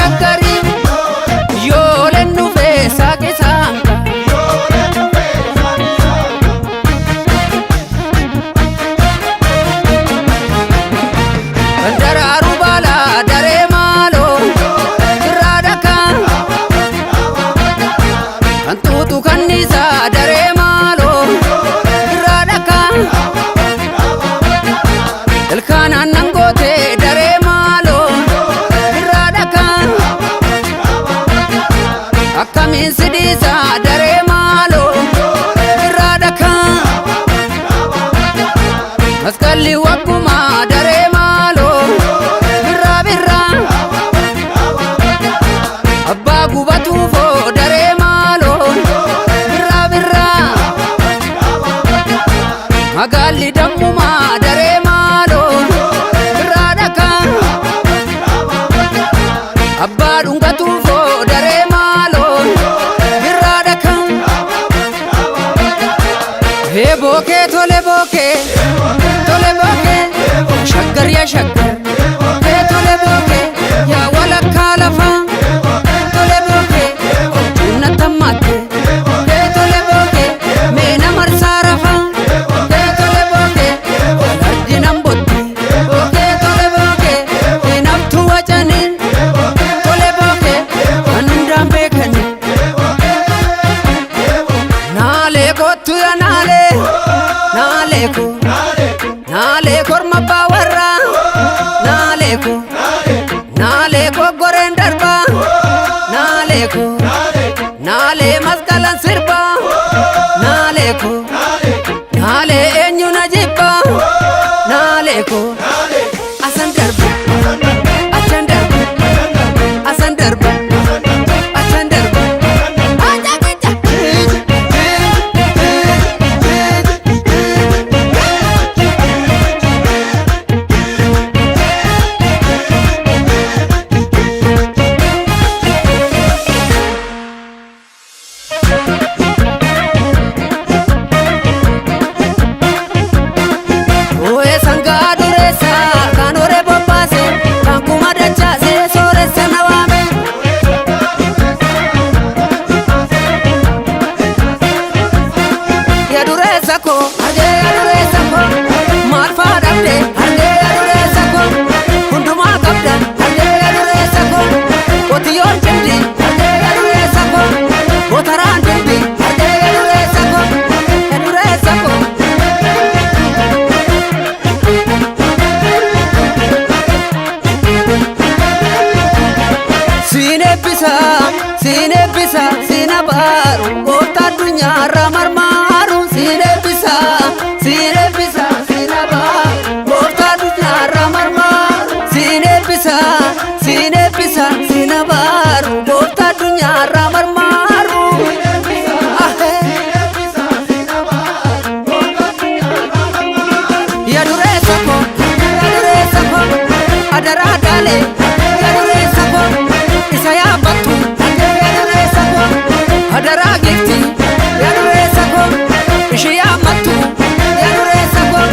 shaggari yooleen dhufee saaqisaanka. Daraaru baalaa daree maaloo irraa dhakaa kan tuutu kanniisaa daree maaloo irraa dhakaa ilkaan aannan gootee daree maaloo irraa dhakaa akkamiin sidhiisaa daree maaloo irraa dhakaa masqalli waggumaa daree maaloo birraa birraa abbaa gubatuufoo daree maaloo birraa birraa magaalli dammumaa daree maaloo birraa dhakaa abbaa dhungatuufoo daree maaloo birraa dhakaa hee bookee tole bookee tole bookee shaggar yaa shaggar hee tole bookee yaa walakkaa lafaa tole bookee cuunna tammaatte hee tole bookee meena marsaa rafaa hee tole bookee walardi nan botti bookee tole bookee heenaftuu wacanii tole bookee kan hundaan beekanii. Naalee kottu yaa naalee naalee ko naalee korma abbaa warraa naalee ko naalee ko goreen darbaa naalee ko naalee masqalan sirbaa naalee ko naalee eenyu na jibbaa naalee ko asan darba achan darba asan darba achan darba. Ooyee sangaa dureessa kan horee bobbaase kan kuma dachaase sooressa na waame. Yaa dureessa koo argee yaa dureessa koo maal faa dhabde argee yaa dureessa koo hundumaa qabda argee yaa dureessa koo qotiyyoon cimdi argee yaa dureessa koo gootaraan dilbi argee yaa dureessa koo yaa dureessa koo. Siin eebbisa, siin eebbisa, siin abaaru, gooftaa addunyaarra marmaaru. Siin eebbisa, siin eebbisa, siin abaaru, gooftaa addunyaarra marmaaru. Siin eebbisa, siin eebbisa, siin abaaru, gooftaa addunyaarra marmaaru. Ahee. Yaa dureessa koo, yaa dureessa koo, adaraa daalee, yaa dureessa koo, isa yaabbattu, yaa dureessa koo, adaraa gifti, yaa dureessa koo, ishee yaammattu, yaa dureessa koo.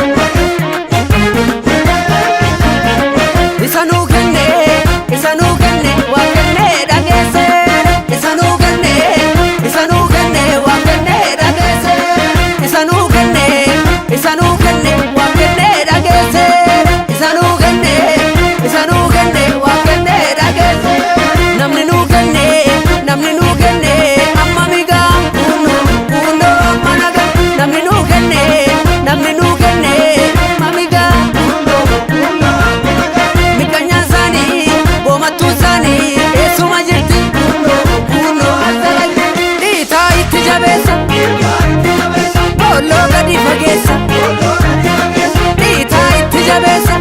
Isa nuu kenne, isa nuu kenne, waa kenne dhageesse. Isa nuu kenne, isa nuu kenne, waa kenne dhageesse. Isa nuu kenne, isa nuu kenne, waa kenne dhageesse. Isa nuu kenne, isa nuu kenne, waa kenne dhageesse. Namni nuu kenne, namni nuu kenne, amma migaa kuno kuno amma nagaa. Namni nuu kenne, namni nuu kenne, amma migaa kuno kuno amma nagaa. Miqanyaan isaanii goomattuu isaanii eessuma jirti kuno dhiitaa itti jabeessa boolloo gadi fageessa dhiitaa itti jabeessa.